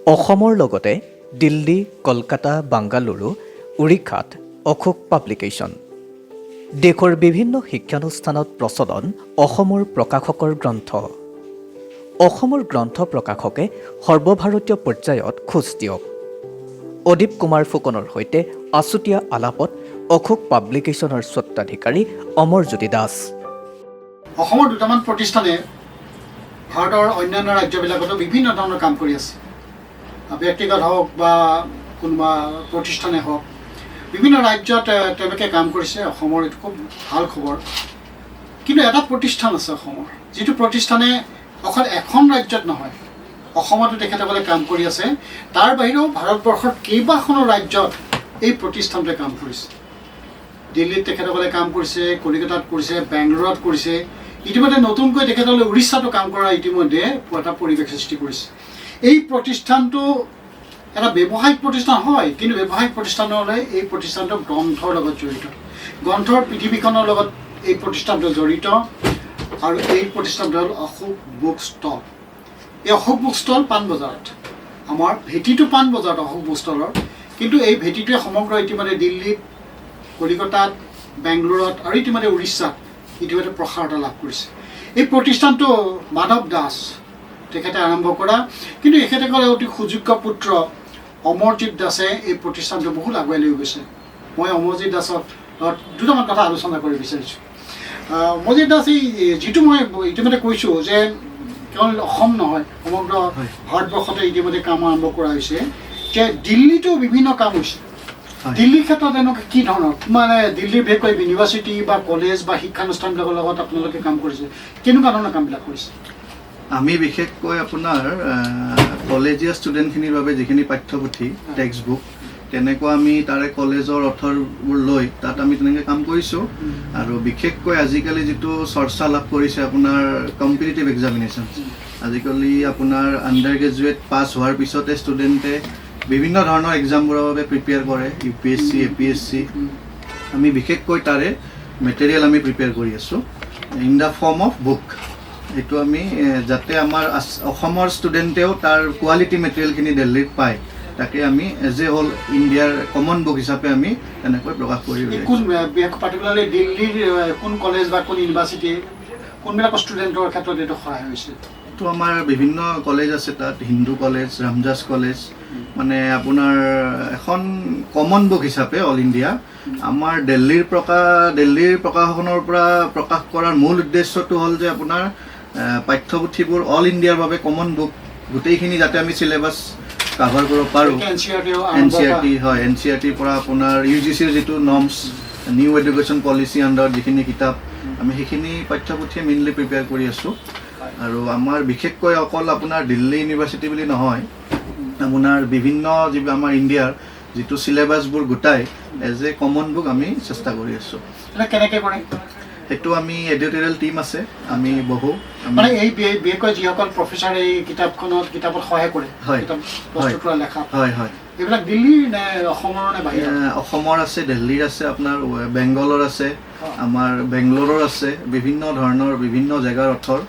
অসমৰ লগতে দিল্লী, কলকাতা, বাংগালুৰু, উৰিষ্যাত অশোক পাব্লিকেশ্যন। দেশৰ বিভিন্ন শিক্ষানুষ্ঠানত প্ৰচলন অসমৰ প্ৰকাশকৰ গ্ৰন্থ। অসমৰ গ্ৰন্থ প্ৰকাশকে সৰ্বভাৰতীয় পৰ্যায়ত খোজ দিয়ক। অদীপ কুমাৰ ফুকনৰ সৈতে আছুতীয়া আলাপত অশোক পাব্লিকেশ্যনৰ স্বত্বাধিকাৰী অমৰজ্যোতি দাস। অসমৰ দুটামান প্ৰতিষ্ঠানে ভাৰতৰ অন্যান্য ৰাজ্যবিলাকতো বিভিন্ন ধৰণৰ কাম কৰি আছে। ব্যক্তিগত হওক বা কোনোবা প্ৰতিষ্ঠানে হওক, বিভিন্ন ৰাজ্যত তেওঁলোকে কাম কৰিছে। অসমৰ এইটো খুব ভাল খবৰ। কিন্তু এটা প্ৰতিষ্ঠান আছে অসমৰ, যিটো প্ৰতিষ্ঠানে অকল এখন ৰাজ্যত নহয়, অসমতো তেখেতসকলে কাম কৰি আছে, তাৰ বাহিৰেও ভাৰতবৰ্ষৰ কেইবাখনো ৰাজ্যত এই প্ৰতিষ্ঠানটোৱে কাম কৰিছে। দিল্লীত তেখেতসকলে কাম কৰিছে, কলিকতাত কৰিছে, বেংগলোৰত কৰিছে। ইতিমধ্যে নতুনকৈ তেখেতসকলে উৰিষ্যাতো কাম কৰা ইতিমধ্যে এটা পৰিৱেশ সৃষ্টি কৰিছে। এই প্ৰতিষ্ঠানটো এটা ব্যৱসায়িক প্ৰতিষ্ঠান হয়, কিন্তু ব্যৱসায়িক প্ৰতিষ্ঠানলৈ এই প্ৰতিষ্ঠানটো গ্ৰন্থৰ লগত জড়িত, গ্ৰন্থৰ পৃথিৱীখনৰ লগত এই প্ৰতিষ্ঠানটো জড়িত। আৰু এই প্ৰতিষ্ঠানটো হ'ল অশোক বুক ষ্টল। এই অশোক বুক ষ্টল পাণবজাৰত, আমাৰ ভেটিটো পাণবজাৰত অশোক বুক ষ্টলৰ। কিন্তু এই ভেটিটোৱে সমগ্ৰ ইতিমধ্যে দিল্লীত, কলিকতাত, বেংগলোৰত আৰু ইতিমধ্যে উৰিষ্যাত ইতিমধ্যে প্ৰসাৰতা লাভ কৰিছে। এই প্ৰতিষ্ঠানটো মাধৱ দাস তেখেতে আৰম্ভ কৰা, কিন্তু এখেতসকলে অতি সুযোগ্য পুত্ৰ অমৰজিৎ দাসে এই প্ৰতিষ্ঠানটো বহুত আগুৱাই লৈ গৈছে। মই অমৰজিৎ দাসক লগত দুটামান কথা আলোচনা কৰিব বিচাৰিছোঁ। অমৰজিৎ দাস, এই যিটো মই ইতিমধ্যে কৈছোঁ যে কেৱল অসম নহয়, সমগ্ৰ ভাৰতবৰ্ষতে ইতিমধ্যে কাম আৰম্ভ কৰা হৈছে, যে দিল্লীতো বিভিন্ন কাম হৈছে। দিল্লীৰ ক্ষেত্ৰত এনেকুৱা কি ধৰণৰ, মানে দিল্লীৰ বিশেষকৈ ইউনিভাৰ্চিটি বা কলেজ বা শিক্ষানুষ্ঠানবিলাকৰ লগত আপোনালোকে কাম কৰিছে, কেনেকুৱা ধৰণৰ কামবিলাক কৰিছে? আমি বিশেষকৈ আপোনাৰ কলেজীয়া ষ্টুডেণ্টখিনিৰ বাবে যিখিনি পাঠ্যপুথি, টেক্সট বুক, তেনেকুৱা আমি তাৰে কলেজৰ অথৰবোৰ লৈ তাত আমি তেনেকৈ কাম কৰিছোঁ। আৰু বিশেষকৈ আজিকালি যিটো চৰ্চা লাভ কৰিছে আপোনাৰ কম্পিটিটিভ এক্সামিনেশ্যন, আজিকালি আপোনাৰ আণ্ডাৰ গ্ৰেজুৱেট পাছ হোৱাৰ পিছতে ষ্টুডেণ্টে বিভিন্ন ধৰণৰ এক্সামবোৰৰ বাবে প্ৰিপেয়াৰ কৰে, U P S C, A P S C. আমি বিশেষকৈ তাৰে মেটেৰিয়েল আমি প্ৰিপেয়াৰ কৰি আছোঁ in the form of book। এইটো আমি যাতে আমাৰ অসমৰ ষ্টুডেণ্টেও তাৰ কোৱালিটি মেটেৰিয়েলখিনি দিল্লীত পায়, তাকে আমি এজ এ হোল ইণ্ডিয়াৰ কমন বুক হিচাপে আমি তেনেকৈ প্ৰকাশ কৰি এই উলিয়াইছোঁ। কোন পাৰ্টিকুলাৰলি দিল্লীৰ কোন কলেজ বা কোন ইউনিভাৰ্চিটি, কোনবিলাক ষ্টুডেণ্টৰ ক্ষেত্ৰত এইটো সহায় হৈছে? তো আমাৰ বিভিন্ন কলেজ আছে তাত, হিন্দু কলেজ, ৰামজাছ কলেজ, মানে আপোনাৰ এখন কমন বুক হিচাপে অল ইণ্ডিয়া। আমাৰ দিল্লীৰ প্ৰকাশনৰ পৰা প্ৰকাশ কৰাৰ মূল উদ্দেশ্যটো হ'ল যে আপোনাৰ পাঠ্যপুথিবোৰ অল ইণ্ডিয়াৰ বাবে কমন বুক, গোটেইখিনি যাতে আমি চিলেবাছ কাভাৰ কৰিব পাৰোঁ। N C R T. N C R T হয়, এন চি আৰ টিৰ পৰা আপোনাৰ ইউ জি চিৰ যিটো নৰ্মছ, নিউ এডুকেশ্যন পলিচি আণ্ডাৰত যিখিনি কিতাপ, আমি সেইখিনি পাঠ্যপুথিয়ে মেইনলি প্ৰিপেয়াৰ কৰি আছোঁ। আৰু আমাৰ বিশেষকৈ অকল আপোনাৰ দিল্লী ইউনিভাৰ্চিটি বুলি নহয়, আপোনাৰ বিভিন্ন যি আমাৰ ইণ্ডিয়াৰ যিটো চিলেবাছবোৰ গোটাই এজ এ কমন বুক আমি চেষ্টা কৰি আছোঁ। কেনেকৈ কৰে? সেইটো আমি এডিটৰিয়েল টীম আছে, আমি বহু আমি মানে এই বিশেষকৈ যিসকল প্ৰফেচাৰে এই কিতাপত সহায় কৰে, কিতাপ প্ৰস্তুত কৰা লেখা, হয় হয় এইবিলাক দিল্লীৰ নে অসমৰ নে বাহিৰৰ? অসমৰ আছে, দিল্লীৰ আছে, আপোনাৰ বেংগলৰ আছে, আমাৰ বেংগলোৰৰ আছে, বিভিন্ন ধৰণৰ বিভিন্ন জেগাৰ অথৰ,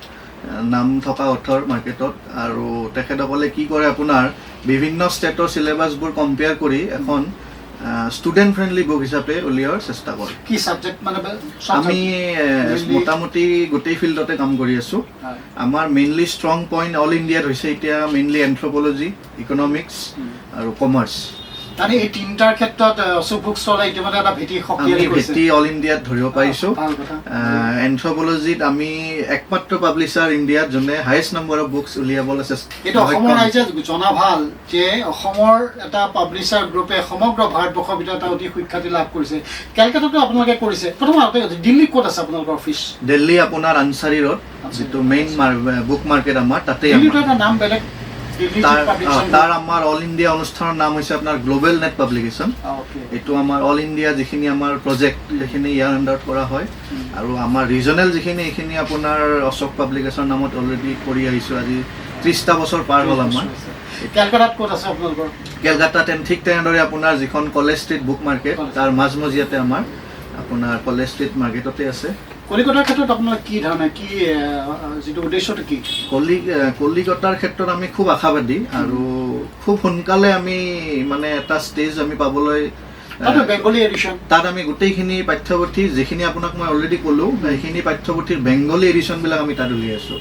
নাম থকা অথৰ মাৰ্কেটত। আৰু তেখেতসকলে কি কৰে, আপোনাৰ বিভিন্ন ষ্টেটৰ চিলেবাছবোৰ কম্পেয়াৰ কৰি এখন ষ্টুডেণ্ট ফ্ৰেণ্ডলি বুক হিচাপে উলিওৱাৰ চেষ্টা কৰে। কি ছাবজেক্ট মানে চব আমি Mainly- মোটামুটি গোটেই ফিল্ডতে কাম কৰি আছোঁ। আমাৰ মেইনলি ষ্ট্ৰং পইণ্ট অল ইণ্ডিয়াত হৈছে এতিয়া মেইনলি এন্থ্ৰপলজি, ইকনমিক্স আৰু কমাৰ্চ। মানে এই তিনিটাৰ ক্ষেত্ৰত অশোক বুক ষ্টলে ইতিমধ্যে এটা ভেটি আমি শক্তিশালী কৰিছে। ভেটি অল ইণ্ডিয়াত ধৰিব পাৰিছোঁ। ভাল কথা। এন্থ্ৰপলজিত আমি একমাত্ৰ পাব্লিছাৰ ইণ্ডিয়াত যোনে হায়েষ্ট নম্বৰ অফ বুকছ উলিয়াবলৈ চেষ্টা এইটো অসমৰ ৰাইজে জনা ভাল যে অসমৰ এটা পাব্লিছাৰ গ্ৰুপে সমগ্ৰ ভাৰতবৰ্ষৰ ভিতৰত এটা অতি সুখ্যাতি লাভ কৰিছে। কেলকাতাতো আপোনালোকে কৰিছে। প্ৰথম দিল্লী ক'ত আছে আপোনালোকৰ অফিচ? দিল্লী আপোনাৰ আনচাৰী ৰোড, যিটো মেইন বুক মাৰ্কেট আমাৰ তাতেই। দিল্লীটো আমাৰ এটা নাম বেলেগ, দিল্লী তাৰ আমাৰ অল ইণ্ডিয়া অনুষ্ঠানৰ নাম হৈছে আপোনাৰ গ্ল'বেল নেট পাব্লিকেশ্যন। এইটো আমাৰ অল ইণ্ডিয়া যিখিনি আমাৰ প্ৰজেক্ট, সেইখিনি ইয়াৰ আণ্ডাৰত কৰা হয়। আৰু আমাৰ ৰিজনেল যিখিনি, এইখিনি আপোনাৰ অশোক পাব্লিকেশ্যন নামত অলৰেডি কৰি আহিছোঁ। আজি 30টা বছৰ পাৰ হ'ল আমাৰ। কেলকাতাত ক'ত আছে আপোনালোকৰ? কেলকাতাত ঠিক তেনেদৰে আপোনাৰ যিখন কলেজ ষ্ট্ৰীট বুক মাৰ্কেট, তাৰ মাজমজিয়াতে আমাৰ আপোনাৰ কলেজ ষ্ট্ৰীট মাৰ্কেটতে আছে। কলিকতাৰ ক্ষেত্ৰত আপোনাৰ কি ধাৰণা, কি যিটো উদ্দেশ্যটো কি? কলিকতাৰ ক্ষেত্ৰত আমি খুব আশাবাদী আৰু খুব সোনকালে আমি মানে এটা ষ্টেজ আমি পাবলৈ তাতো বেংগলী এডিশ্যন। তাত আমি গোটেইখিনি পাঠ্যপুথি যিখিনি আপোনাক মই অলৰেডি ক'লোঁ, সেইখিনি পাঠ্যপুথিৰ বেংগলী এডিশ্যনবিলাক আমি তাত উলিয়াইছোঁ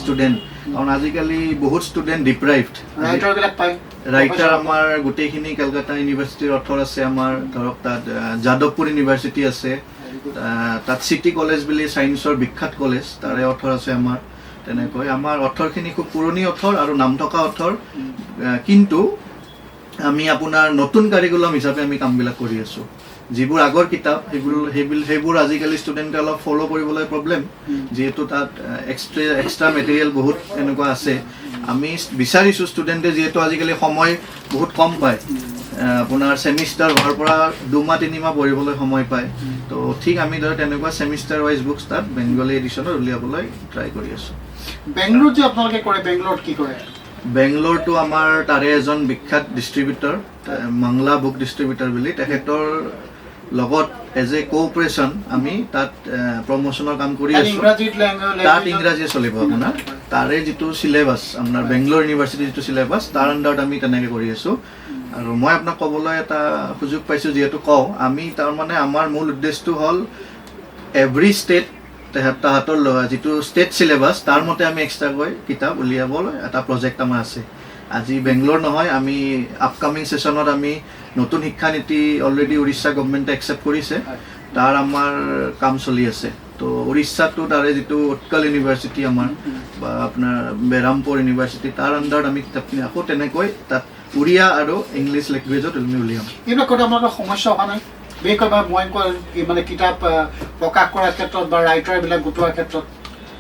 ষ্টুডেণ্ট, কাৰণ আজিকালি বহুত ষ্টুডেণ্ট ডিপ্ৰাইভড। ৰাইটাৰবিলাক পায়। ৰাইটাৰ আমাৰ গোটেইখিনি কেলকাতা ইউনিভাৰ্চিটিৰ অথৰ আছে আমাৰ, ধৰক তাত যাদৱপুৰ ইউনিভাৰ্চিটি আছে, তাত চিটি কলেজ বুলি ছায়েন্সৰ বিখ্যাত কলেজ, তাৰে অথৰ আছে আমাৰ। তেনেকৈ আমাৰ অথৰখিনি খুব পুৰণি অথৰ আৰু নাম থকা অথৰ, কিন্তু আমি আপোনাৰ নতুন কাৰিকুলাম হিচাপে আমি কামবিলাক কৰি আছোঁ। যিবোৰ আগৰ কিতাপ সেইবোৰ আজিকালি ষ্টুডেণ্টে অলপ ফ'ল' কৰিবলৈ প্ৰব্লেম, যিহেতু তাত এক্সট্ৰা মেটেৰিয়েল বহুত এনেকুৱা আছে। আমি বিচাৰিছোঁ ষ্টুডেণ্টে যিহেতু আজিকালি সময় বহুত কম পায়, আপোনাৰ ছেমিষ্টাৰ হোৱাৰ পৰা 2 মাহ 3 মাহ পঢ়িবলৈ সময় পায়, তো ঠিক আমি ধৰক তেনেকুৱা ছেমিষ্টাৰ ৱাইজ বুকছ তাত বেংগলী এডিশ্যনত উলিয়াবলৈ ট্ৰাই কৰি আছোঁ। বেংগলোৰত যে আপোনালোকে কৰে, বেংগলোৰত কি কৰে? বেংগলোৰটো আমাৰ তাৰে এজন বিখ্যাত ডিষ্ট্ৰিবিউটৰ, মাংলা বুক ডিষ্ট্ৰিবিউটৰ বুলি, তেখেতৰ লগত এজ এ কোঅপাৰেশ্যন আমি তাত প্ৰমোশ্যনৰ কাম কৰি তাত আছোঁ। ইংৰাজীত লেংগুৱেজ? তাত ইংৰাজী চলিব। আপোনাৰ তাৰে যিটো চিলেবাছ, আপোনাৰ বেংগলোৰ ইউনিভাৰ্চিটিৰ যিটো চিলেবাছ, তাৰ আণ্ডাৰত আমি তেনেকৈ কৰি আছোঁ। আৰু মই আপোনাক ক'বলৈ এটা সুযোগ পাইছোঁ যিহেতু কওঁ, আমি তাৰমানে আমাৰ মূল উদ্দেশ্যটো হ'ল এভৰি ষ্টেট তাহাঁতৰ যিটো ষ্টেট চিলেবাছ, তাৰ মতে আমি এক্সট্ৰাকৈ কিতাপ উলিয়াবলৈ এটা প্ৰজেক্ট আমাৰ আছে। আজি বেংগলোৰ নহয়, আমি আপকামিং ছেশ্যনত আমি নতুন শিক্ষানীতি অলৰেডি উৰিষ্যা গভমেণ্টে একচেপ্ট কৰিছে, তাৰ আমাৰ কাম চলি আছে। তো উৰিষ্যাতো তাৰে যিটো উৎকল ইউনিভাৰ্চিটি আমাৰ বা আপোনাৰ বেৰামপুৰ ইউনিভাৰ্চিটি, তাৰ আণ্ডাৰত আমি কিতাপখিনি আকৌ তেনেকৈ তাত উৰিয়া আৰু ইংলিছ লেংগুৱেজত আমি উলিয়াম। এইবিলাক কথা আপোনালোকৰ সমস্যা হোৱা নাই? বিশেষকৈ বা মই কোৱা কি মানে কিতাপ প্ৰকাশ কৰাৰ ক্ষেত্ৰত বা ৰাইটাৰবিলাক গোটোৱাৰ ক্ষেত্ৰত,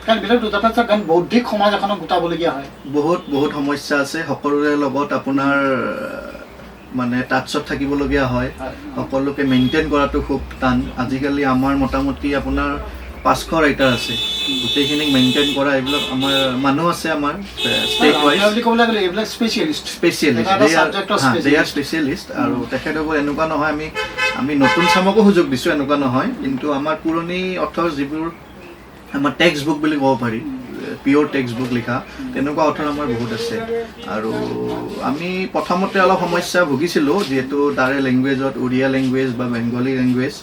কাৰণ বিলাক যথেষ্ট, কাৰণ বৌদ্ধিক সমাজ এখনক গোটাবলগীয়া হয়। বহুত বহুত সমস্যা আছে। সকলোৰে লগত আপোনাৰ মানে টাচত থাকিবলগীয়া হয়, সকলোকে মেইনটেইন কৰাটো খুব টান। আজিকালি আমাৰ মোটামুটি আপোনাৰ 500 ৰাইটাৰ আছে, গোটেইখিনিক মেইনটেইন কৰা এইবিলাক আমাৰ মানুহ আছে আমাৰ ষ্টেট ৱাইজ। Writer বুলি ক'বলৈ গ'লে এইবিলাক স্পেচিয়েলিষ্ট। স্পেচিয়েলিষ্ট। এটা subject ৰ They are specialist. আৰু তেখেতসকল এনেকুৱা নহয়, আমি আমি নতুন চামকো সুযোগ দিছোঁ এনেকুৱা নহয়, কিন্তু আমাৰ পুৰণি অথৰ যিবোৰ আমাৰ টেক্সট বুক বুলি ক'ব পাৰি, পিয়'ৰ টেক্সট বুক লিখা তেনেকুৱা অথৰ আমাৰ বহুত আছে। আৰু আমি প্ৰথমতে অলপ সমস্যা ভুগিছিলোঁ, যিহেতু তাৰে লেংগুৱেজত উৰিয়া লেংগুৱেজ বা বেংগলী লেংগুৱেজ,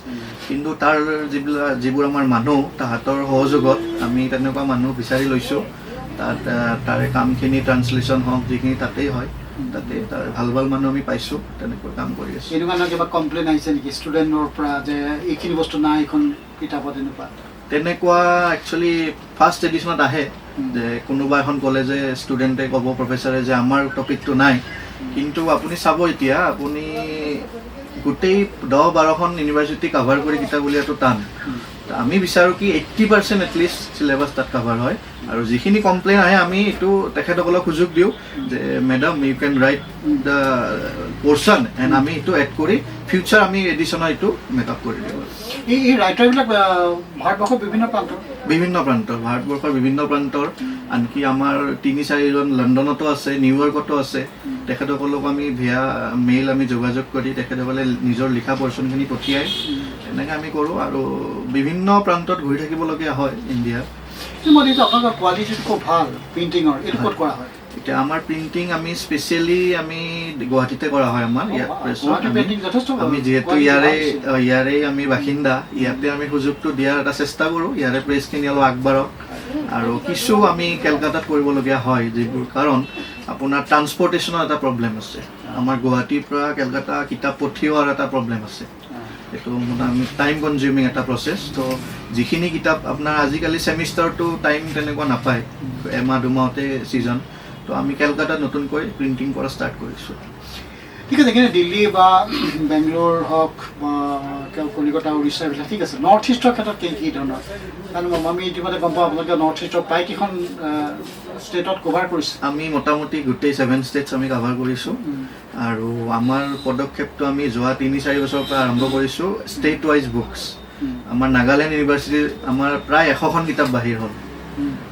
কিন্তু তাৰ যিবোৰ আমাৰ মানুহ, তাহাঁতৰ সহযোগত আমি তেনেকুৱা মানুহ বিচাৰি লৈছোঁ। তাত তাৰে কামখিনি ট্ৰান্সলেশ্যন হওক যিখিনি তাতেই হয়, তাতে তাৰ ভাল ভাল মানুহ আমি পাইছোঁ, তেনেকৈ কাম কৰি আছোঁ। এনেকুৱা ধৰণৰ কিবা কমপ্লেইন আহিছে নেকি ষ্টুডেণ্টৰ পৰা যে এইখিনি বস্তু নাই এইখন কিতাপত, এনেকুৱা? তেনেকুৱা একচুৱেলি ফাৰ্ষ্ট এডিশ্যনত আহে যে কোনোবা এখন কলেজে ষ্টুডেণ্টে ক'ব প্ৰফেচাৰে যে আমাৰ টপিকটো নাই। কিন্তু আপুনি চাব, এতিয়া আপুনি গোটেই 10-12খন ইউনিভাৰ্চিটি কাভাৰ কৰি কিতাপ উলিওৱাটো টান। আমি বিচাৰোঁ কি 80% এটলিষ্ট চিলেবাছ তাত কাভাৰ হয়। আৰু যিখিনি কমপ্লেইন আহে, আমি এইটো তেখেতসকলক সুযোগ দিওঁ যে madam, you can write the portion and আমি এইটো এড কৰি ফিউচাৰ আমি এডিশ্যনৰ এইটো মেকআপ কৰি দিওঁ। এই ৰাইটাৰবিলাক ভাৰতবৰ্ষৰ বিভিন্ন প্ৰান্তৰ? বিভিন্ন প্ৰান্তৰ, ভাৰতবৰ্ষৰ বিভিন্ন প্ৰান্তৰ। আনকি আমাৰ তিনি চাৰিজন লণ্ডনতো আছে, নিউয়ৰ্কতো আছে। তেখেতসকলক আমি ভিয়া মেইল আমি যোগাযোগ কৰি তেখেতসকলে নিজৰ লিখা পৰ্চনখিনি পঠিয়াই, তেনেকৈ আমি কৰোঁ। আৰু বিভিন্ন প্ৰান্তত ঘূৰি থাকিবলগীয়া হয় ইণ্ডিয়াৰ। কিন্তু মই দেখিছোঁ আপোনালোকৰ কোৱালিটিটো খুব ভাল প্ৰিণ্টিঙৰ। এইটো ক'ত কৰা হয়? এতিয়া আমাৰ প্ৰিণ্টিং আমি স্পেচিয়েলি আমি গুৱাহাটীতে কৰা হয় আমাৰ ইয়াত প্ৰেছত। গুৱাহাটী প্ৰিণ্টিং যথেষ্ট আমি যিহেতু quality ইয়াৰে ভাল হৈছে। ইয়াৰে আমি বাসিন্দা, ইয়াতে আমি সুযোগটো দিয়াৰ এটা চেষ্টা কৰোঁ, ইয়াৰে প্ৰেছখিনি অলপ আগবাঢ়ক। আৰু কিছু আমি কেলকাতাত কৰিবলগীয়া হয়, যিবোৰ কাৰণ আপোনাৰ ট্ৰান্সপৰ্টেশ্যনৰ এটা প্ৰব্লেম আছে। আমাৰ গুৱাহাটীৰ পৰা কেলকাতা কিতাপ পঠিওৱাৰ এটা প্ৰব্লেম আছে। এইটো মানে আমি টাইম কনজিউমিং এটা প্ৰচেছ। ত' যিখিনি কিতাপ আপোনাৰ আজিকালি ছেমিষ্টাৰটো টাইম তেনেকুৱা নাপায়, এমাহ দুমাহতে ছিজন, ত' আমি কেলকাতাত নতুনকৈ প্ৰিণ্টিং কৰা ষ্টাৰ্ট কৰিছোঁ। ঠিক আছে, কিন্তু দিল্লী বা বেংগলোৰ হওক বা কলিকতা, উৰিষ্যা এইবিলাক ঠিক আছে, নৰ্থ ইষ্টৰ ক্ষেত্ৰত কি কি ধৰণৰ? কাৰণ আমি ইতিমধ্যে গম পাওঁ আপোনালোকে নৰ্থ ইষ্টৰ প্ৰায়কেইখন ষ্টেটত কভাৰ কৰিছে। আমি মোটামুটি গোটেই ছেভেন ষ্টেটছ আমি কাভাৰ কৰিছোঁ। আৰু আমাৰ পদক্ষেপটো আমি যোৱা 3-4 বছৰৰ পৰা আৰম্ভ কৰিছোঁ ষ্টেট ৱাইজ বুকছ। আমাৰ নাগালেণ্ড ইউনিভাৰ্চিটিৰ আমাৰ প্ৰায় 100খন কিতাপ বাহিৰ হ'ল।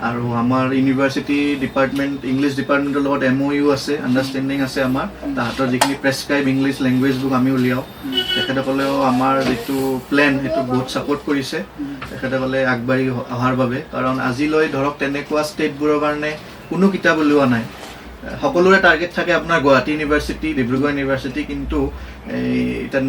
আৰু আমাৰ ইউনিভাৰ্চিটি ডিপাৰ্টমেণ্ট, ইংলিছ ডিপাৰ্টমেণ্টৰ লগত এমঅ'ইউ আছে, আণ্ডাৰষ্টেণ্ডিং আছে আমাৰ। তাহাঁতৰ যিখিনি প্ৰেছক্ৰাইব ইংলিছ লেংগুৱেজ বুক আমি উলিয়াওঁ। তেখেতসকলেও আমাৰ যিটো প্লেন, সেইটো বহুত ছাপৰ্ট কৰিছে তেখেতসকলে আগবাঢ়ি অহাৰ বাবে। কাৰণ আজিলৈ ধৰক তেনেকুৱা ষ্টেটবোৰৰ কাৰণে কোনো কিতাপ উলিওৱা নাই। সকলোৰে টাৰ্গেট থাকে আপোনাৰ গুৱাহাটী ইউনিভাৰ্চিটি, ডিব্ৰুগড় ইউনিভাৰ্চিটি, কিন্তু এই এতিয়া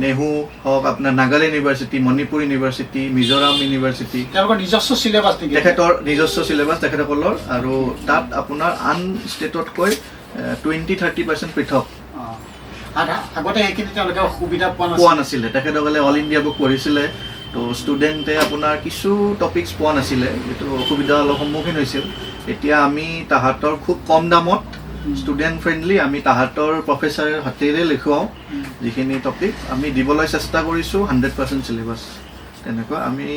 নেহু হওক, আপোনাৰ Nagaland university, Manipur university, Mizoram university. তেওঁলোকৰ নিজস্ব চিলেবাছ নেকি? তেখেতৰ নিজস্ব চিলেবাছ তেখেতসকলৰ, আৰু তাত আপোনাৰ আন ষ্টেটতকৈ 20-30% পৃথক। আগতে সেইখিনি তেওঁলোকে সুবিধা পোৱা পোৱা নাছিল। নাছিলে। তেখেতসকলে অল ইণ্ডিয়া বুক পঢ়িছিলে, তো ষ্টুডেণ্টে আপোনাৰ কিছু টপিকছ পোৱা নাছিলে, যিটো অসুবিধা অলপ সন্মুখীন হৈছিল। এতিয়া আমি তাহাঁতৰ খুব কম দামত, ষ্টুডেণ্ট ফ্ৰেণ্ডলি, আমি তাহাঁতৰ প্ৰফেচাৰৰ হাতেৰে লিখুৱাওঁ। যিখিনি টপিক আমি দিবলৈ চেষ্টা কৰিছোঁ, 100% চিলেবাছ তেনেকুৱা। আমি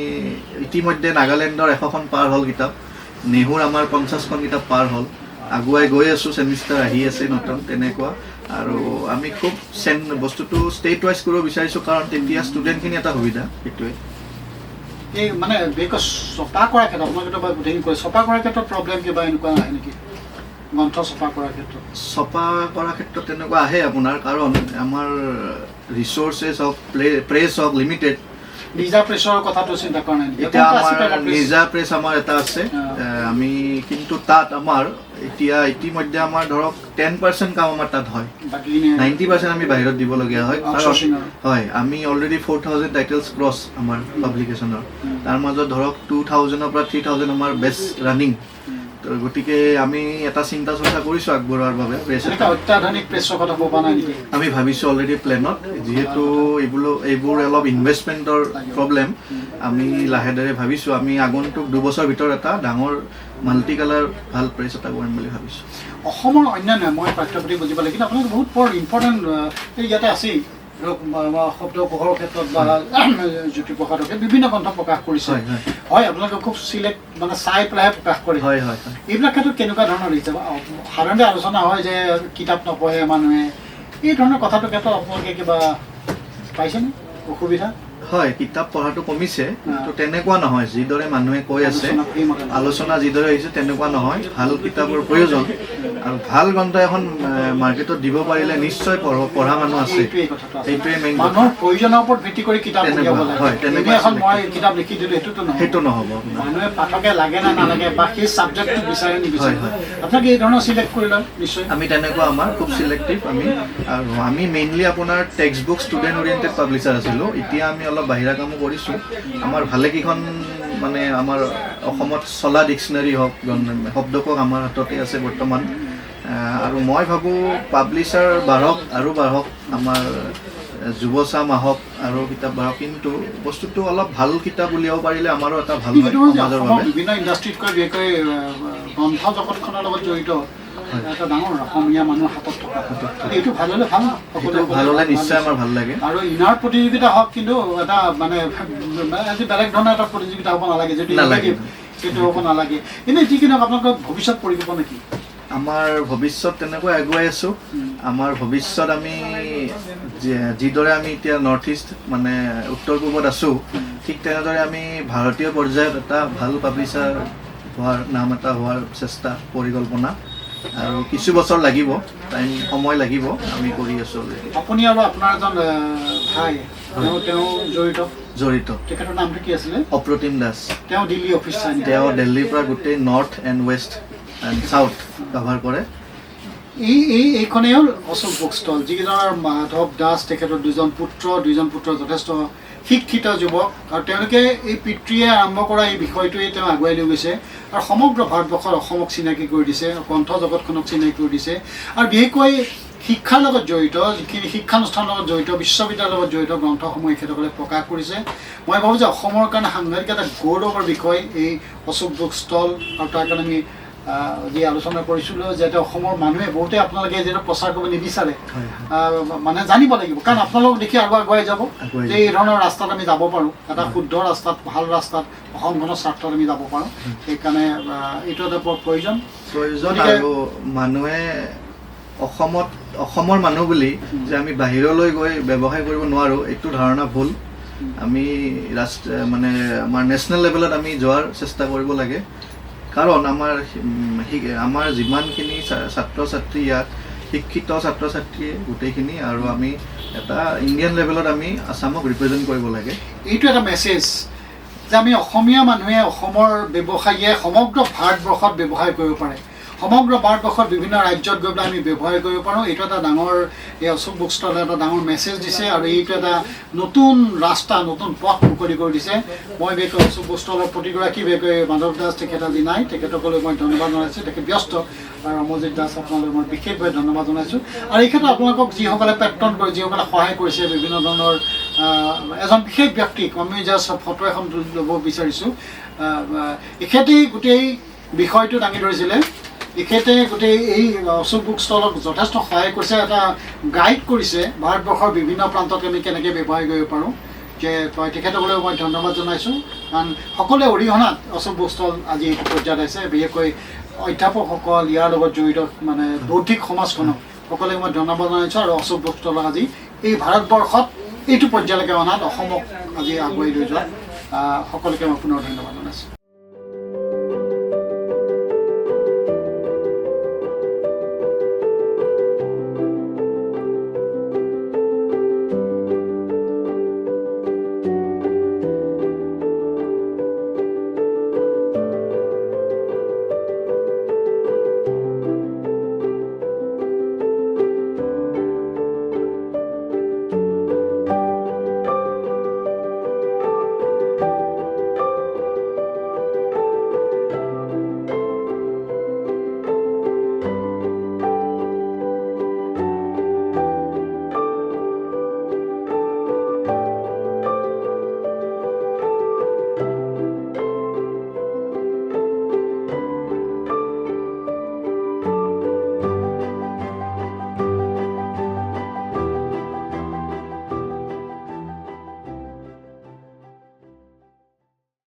ইতিমধ্যে নাগালেণ্ডৰ 100খন পাৰ হ'ল কিতাপ, নেহুৰ আমাৰ 50খন কিতাপ পাৰ হ'ল। আগুৱাই গৈ আছোঁ, ছেমিষ্টাৰ আহি আছে নতুন তেনেকুৱা। আৰু আমি খুব বস্তুটো ষ্টেট ৱাইজ কৰিব বিচাৰিছোঁ, কাৰণ তেতিয়া ষ্টুডেণ্টখিনি এটা সুবিধা, সেইটোৱে। এই মানে বিশেষকৈ ছপা কৰাৰ ক্ষেত্ৰত আপোনালোকে বাৰু গোটেইখিনি কৰে, ছপা কৰাৰ ক্ষেত্ৰত প্ৰব্লেম কিবা এনেকুৱা আহে নেকি, গ্ৰন্থ ছপা কৰাৰ ক্ষেত্ৰত? ছপা কৰাৰ ক্ষেত্ৰত তেনেকুৱা আহে আপোনাৰ, কাৰণ আমাৰ ৰিচ'ৰ্চেছ হওক, প্ৰেছ হওক, লিমিটেড। নিজা প্ৰেছৰ কথাটো চিন্তা কৰা নাই নেকি? এতিয়া আপোনালোকৰ আছে আমাৰ private press? নিজা প্ৰেছ আমাৰ এটা আছে। আমি কিন্তু তাত আমাৰ এতিয়া ইতিমধ্যে আমাৰ ধৰক 10% কাম আমাৰ তাত হয়। বাকীখিনি 90% আমি বাহিৰত দিবলগীয়া হয়, কাৰণ Outsourcing আৰু। হয়, আমি অলৰেডি 4000 টাইটেলছ ক্ৰছ আমাৰ পাব্লিকেশ্যনৰ। তাৰ মাজত ধৰক 2000ৰ পৰা 3000 আমাৰ বেষ্ট ৰানিং। তো গতিকে আমি এটা চিন্তা চৰ্চা কৰিছোঁ আগবঢ়োৱাৰ বাবে প্ৰেছ এনেকৈ এটা। অত্যাধুনিক প্ৰেছৰ কথা ভবা নাই নেকি? আমি ভাবিছোঁ অলৰেডি প্লেনত, যিহেতু এইবোৰ অলপ ইনভেষ্টমেণ্টৰ প্ৰব্লেম। আমি লাহে ধীৰে ভাবিছোঁ, আমি আগন্তুক 2 বছৰ ভিতৰত এটা ডাঙৰ মাল্টি কালাৰ ভাল প্ৰেছ এটা কৰিম বুলি ভাবিছোঁ। অসমৰ অন্যান্য, মই পাঠ্যপুথি বুজিব লাগে, কিন্তু আপোনালোকে বহুত বৰ ইম্পৰ্টেণ্ট ইয়াতে আছেই, ধৰক শব্দকোষৰ ক্ষেত্ৰত বা জ্যোতিপ্ৰসাদৰ ক্ষেত্ৰত বিভিন্ন গ্ৰন্থ প্ৰকাশ কৰিছে। হয় হয় হয়, আপোনালোকে খুব চিলেক্ট, মানে চাই পেলাইহে প্ৰকাশ কৰে। হয় হয় হয় এইবিলাক ক্ষেত্ৰত কেনেকুৱা ধৰণৰ দেখিছে? সাধাৰণতে আলোচনা হয় যে কিতাপ নপঢ়ে মানুহে, এই ধৰণৰ কথাটোৰ ক্ষেত্ৰত আপোনালোকে কিবা পাইছেনে অসুবিধা? হয়, কিতাপ পঢ়াটো কমিছে, কিন্তু তেনেকুৱা নহয় যিদৰে মানুহে কৈ আছে। আলোচনা সেইমতে নহয়। আলোচনা যিদৰে হৈছে তেনেকুৱা নহয়। ভাল কিতাপৰ প্ৰয়োজন আৰু ভাল গ্ৰন্থ এখন মাৰ্কেটত দিব পাৰিলে নিশ্চয় পঢ়া মানুহ আছে। এইটোৱেই কথাটো আছে। সেইটোৱে মেইন কথা। মানুহৰ প্ৰয়োজনৰ ওপৰত ভিত্তি কৰি কিতাপ তেনেকুৱা, উলিয়াব লাগে। হয়, তেনেকুৱা এনেই এখন select। মই কিতাপ লিখি দিলোঁ, সেইটোতো নহয়। সেইটো নহ'ব আপোনাৰ। মানুহে, পাঠকে লাগে নে নালাগে বা সেই ছাবজেক্টটো বিচাৰে নিবিচাৰে, হয়, হয়। আপোনালোকে এই ধৰণৰ চিলেক্ট কৰি লয় নিশ্চয়। আমি তেনেকুৱা, আমাৰ খুব চিলেক্টিভ আমি। আৰু আমি মেইনলি আপোনাৰ text book, student oriented publisher আছিলোঁ। এতিয়া আমি অলপ বাহিৰা কামো কৰিছোঁ। আমাৰ ভালেকেইখন মানে আমাৰ অসমত চলা ডিক্সনাৰী হওক, শব্দকোষ আমাৰ হাততে আছে বৰ্তমান। আৰু মই ভাবোঁ পাব্লিছাৰ বাঢ়ক আৰু বাঢ়ক, আমাৰ যুৱচাম আহক আৰু কিতাপ বাঢ়ক, কিন্তু বস্তুটো অলপ ভাল কিতাপ উলিয়াব পাৰিলে আমাৰো এটা ভাল হয় এইটো যে সমাজৰ অসমৰ বাবে। বিভিন্ন ইণ্ডাষ্ট্ৰীতকৈ বিশেষকৈ গ্ৰন্থ জগতখনৰ লগত জড়িত এটা ডাঙৰ অসমীয়া মানুহৰ হাতত থকা, এইটো ভাল হ'লে ভাল। সেইটো ভাল হ'লে নিশ্চয় আমাৰ ভাল লাগে। আৰু ইনাৰ প্ৰতিযোগিতা হওক, কিন্তু এটা মানে আজি বেলেগ ধৰণৰ এটা প্ৰতিযোগিতা হ'ব নালাগে, যদি নালাগে। negative, সেইটো হ'ব নালাগে। এনেই যি কি নহওক, আপোনালোকৰ ভৱিষ্যত পৰিকল্পনা কি? আমাৰ ভৱিষ্যত তেনেকৈ আগুৱাই আছোঁ। আমাৰ ভৱিষ্যত আমি যিদৰে আমি এতিয়া নৰ্থ ইষ্ট, মানে উত্তৰ পূবত আছোঁ, ঠিক তেনেদৰে আমি ভাৰতীয় পৰ্যায়ত এটা ভাল পাব্লিছাৰ হোৱাৰ, নাম এটা হোৱাৰ চেষ্টা, পৰিকল্পনা। আৰু কিছু বছৰ লাগিব, টাইম, সময় লাগিব। আমি কৰি আছোঁ অলৰেডি। আপুনি আৰু আপোনাৰ এজন ভাই, তেওঁ জড়িত? জড়িত। তেখেতৰ নামটো কি আছিলে? অপ্ৰতিম দাস। তেওঁ দিল্লী অফিচ চাই নেকি? তেওঁ দিল্লীৰ পৰা গোটেই north and west and south cover কৰে। এই এই এইখনেই হ'ল অশোক বুক ষ্টল। যিকেইজনৰ মাধৱ দাস, তেখেতৰ দুজন পুত্ৰ, দুজন পুত্ৰ যথেষ্ট শিক্ষিত যুৱক, আৰু তেওঁলোকে এই পিতৃয়ে আৰম্ভ কৰা এই বিষয়টোৱে তেওঁ আগুৱাই লৈ গৈছে আৰু সমগ্ৰ ভাৰতবৰ্ষত অসমক চিনাকি কৰি দিছে, গ্ৰন্থ জগতখনক চিনাকি কৰি দিছে। আৰু বিশেষকৈ শিক্ষাৰ লগত জড়িত যিখিনি শিক্ষানুষ্ঠানৰ লগত জড়িত, বিশ্ববিদ্যালয়ৰ লগত জড়িত গ্ৰন্থসমূহ এখেতসকলে প্ৰকাশ কৰিছে। মই ভাবোঁ যে অসমৰ কাৰণে সাংঘাতিক এটা গৌৰৱৰ বিষয় এই অশোক বুক ষ্টল। আৰু তাৰ কাৰণে আমি যি আলোচনা কৰিছিলোঁ যে অসমৰ মানুহে বহুতে আপোনালোকে যিহেতু প্ৰচাৰ কৰিব নিবিচাৰে, মানে জানিব লাগিব, কাৰণ আপোনালোক দেখি আৰু আগুৱাই যাব আগুৱাই যে যাব। এই ধৰণৰ ৰাস্তাত আমি যাব পাৰোঁ, এটা শুদ্ধ ৰাস্তাত, ভাল ৰাস্তাত, অসমখনৰ স্বাৰ্থত আমি যাব পাৰোঁ। সেইকাৰণে এইটো এটা বৰ প্ৰয়োজন। প্ৰয়োজন। আৰু মানুহে অসমত, অসমৰ মানুহ বুলি যে আমি বাহিৰলৈ গৈ ব্যৱসায় কৰিব নোৱাৰোঁ, এইটো ধাৰণা ভুল। আমি ৰাষ্ট্ৰ মানে আমাৰ নেশ্যনেল লেভেলত আমি যোৱাৰ চেষ্টা কৰিব লাগে। কাৰণ আমাৰ যিমানখিনি ছাত্ৰ ছাত্ৰী ইয়াত শিক্ষিত ছাত্ৰ ছাত্ৰীয়ে গোটেইখিনি, আৰু আমি এটা ইণ্ডিয়ান লেভেলত আমি আছামক ৰিপ্ৰেজেণ্ট কৰিব লাগে। এইটো এটা মেছেজ যে আমি অসমীয়া মানুহে, অসমৰ ব্যৱসায়ীয়ে সমগ্ৰ ভাৰতবৰ্ষত ব্যৱসায় কৰিব পাৰে, সমগ্ৰ ভাৰতবৰ্ষত বিভিন্ন ৰাজ্যত গৈ পেলাই আমি ব্যৱসায় কৰিব পাৰোঁ। এইটো এটা ডাঙৰ, এই অশোক বুক ষ্টলে এটা ডাঙৰ মেছেজ দিছে আৰু এইটো এটা নতুন ৰাস্তা, নতুন পথ মুকলি কৰি দিছে। মই বিশেষকৈ অশোক বুক ষ্টলৰ প্ৰতিগৰাকী, বিশেষকৈ মাধৱ দাস, তেখেত আজি নাই, তেখেতসকলৈ মই ধন্যবাদ জনাইছোঁ, তেখেত ব্যস্ত। আৰু অমৰজিৎ দাস, আপোনালৈ মই বিশেষভাৱে ধন্যবাদ জনাইছোঁ। আৰু এই ক্ষেত্ৰত আপোনালোকক যিসকলে পেট্ৰন কৰি, যিসকলে সহায় কৰিছে, বিভিন্ন ধৰণৰ এজন বিশেষ ব্যক্তিক আমি জাষ্ট ফটো এখন ল'ব বিচাৰিছোঁ। আহ, আহ, এখেতেই গোটেই বিষয়টো দাঙি ধৰিছিলে। এখেতে গোটেই এই অশোক বুক ষ্টলক যথেষ্ট সহায় কৰিছে, এটা গাইড কৰিছে ভাৰতবৰ্ষৰ বিভিন্ন প্ৰান্তত আমি কেনেকৈ ব্যৱসায় কৰিব পাৰোঁ। যে তই তেখেতসকলেও মই ধন্যবাদ জনাইছোঁ, কাৰণ সকলোৱে অৰিহণাত অশোক বুক ষ্টল আজি এইটো পৰ্যায়ত আছে। বিশেষকৈ অধ্যাপকসকল, ইয়াৰ লগত জড়িত মানে বৌদ্ধিক সমাজখনক সকলোকে মই ধন্যবাদ জনাইছোঁ। আৰু অশোক বুক ষ্টলক আজি এই ভাৰতবৰ্ষত এইটো পৰ্যায়লৈকে অনাত, অসমক আজি আগুৱাই লৈ যোৱাত সকলোকে মই পুনৰ ধন্যবাদ জনাইছোঁ।